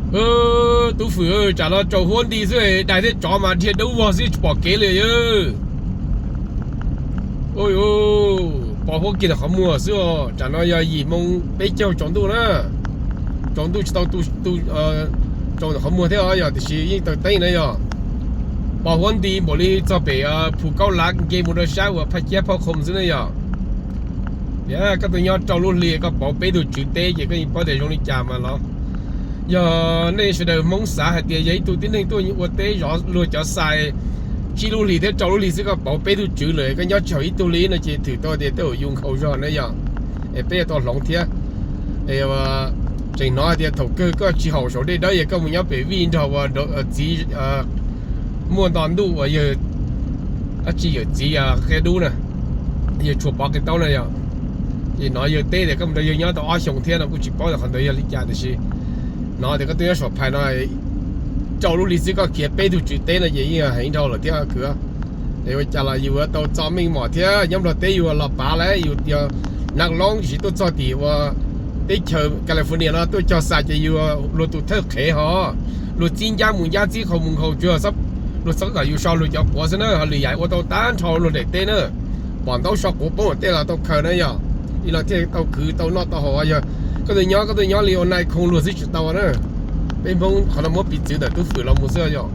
Tub Fwm, tsam no tsaus huab nti xwb, dais thiab tsov mas dhia dawb vog xwb tsis pom kev li. Pos huab kiag ntawm qhov muag xwb os. Tsam no yog yim moo peb caug tsaus ntuj na, tsaus ntuj tsis tau tu, tsaus ntawm qhov muag thiab os yog, tiam sis yeej taws teeb na yog. Pos huab nti npaum li txog pem Phu Kaub Lav nce mus rau sab uas Phaj Ciab Phaj Khoo xwb na yog. Koj tuaj nyob rau lub hli koj pauv peb tug tswv teb ces koj yeej paub tias zoo li cas mas los. Yog nej sawv daws Hmoob xav hais tias yog ib tug tib neeg tuaj ua teb zov luag cov xais tsib lub hlis thiab rau lub hlis xwb koj pauv peb tug tswv lawm koj nyob tsis haum ib tug li no ces thwm tau tias tej zaum yus nkhaus zog na yog. Es peb yuav tau hloov thiab. Tseem hnov hais tias thaum kawg koj tsis haum saum dej dawb es koj mus nyob pem vij nrog ua txiv muaj nto ntuj uas yawg, dab tsi yawm txiv qia dub na, yawg Tshuas Pov Qia Taub na yog. Ces hnov yawg teb tias koj mus nrog yawg nyob tau ob xyoos thiab no kuj tsis paub tias qhov ntawd yog li cas tiam sis hnov tias koj tuaj nyob Suam Phais no rau lub hli xwb koj khiav peb tug tswv teb no ces yeej heev dhau lawm thiab kwv. Es ua cas los yus yuav tau txo meej mom thiab nyob Nplog teb yus los pav lawm yus yog nav loob tiam sis tuaj txog tim ua teb chaws California no tuaj cog xais ces yus luag tus thawj qhev ho, luag txib ncab mus ncab txib qhau mus nkhaus tsuag, luag txhob kom yus so luag cov quav xwb na ho lwm yam ua tau tag nrho luag daim teb na. Pom ntaub so quav poob tej los tau khaws na yog. Li no thiaj tau khwv tau noj tau haus yog. Koj tuaj nyob koj tuaj nyob li ua nai khoo luag xwb tsis tau na. Peb Hmoob qhov no muab piv txwv ntawm Tub Fwm los mus xwb yog.